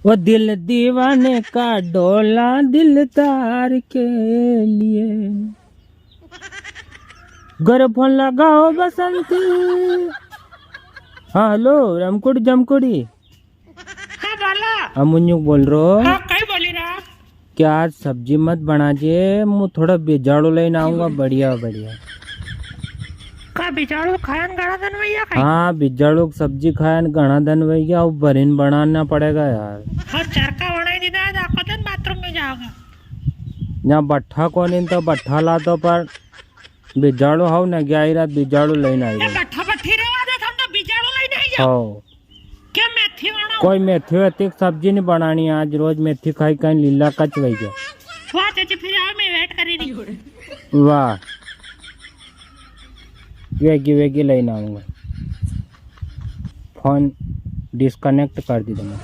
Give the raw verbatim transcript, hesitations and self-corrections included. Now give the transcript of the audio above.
वो दिल दीवाने का ढोला दिलदार के लिए। घर फोन लगाओ बसंती। हाँ, हेलो, रमकुड़ जमकुड़ी। हाँ, बोला। हम उन्युक बोल रो। हाँ, कई बोली रहा? क्या आज सब्जी मत बनाजे, मु थोड़ा बिजाड़ू लेने आऊंगा, बढ़िया, बढ़िया। का बिजाड़ू खायन घणा दन वैया कई? हाँ, बिजाड़ू की सब्जी खायन घणा दन वैया, अब भरीन बनाना पड़ेगा यार। हाँ, चरका बनाई दीदा है, आखो दन बाथरूम में जाओगा। यहाँ बट्ठा कोनी तो बट्ठा ला दो, पर बिजाड़ू हाउ न गया ही रात बिजाड़ू लेने आई ये गई। बट्ठा बट्ठी रेवा दे, थम तो बिजाड़ू लेने आई जाओ। हाँ। क्या मेथी बनाऊं? कोई मेथी वेथी की सब्जी नी बनानी आज, रोज मेथी खाई खाई लीला कच वही गया। वाह चाची, फिर आओ, मैं वेट करी रही। वाह, वेगी वेगी लेने आऊंगा। फोन डिस्कनेक्ट कर दी तुमने।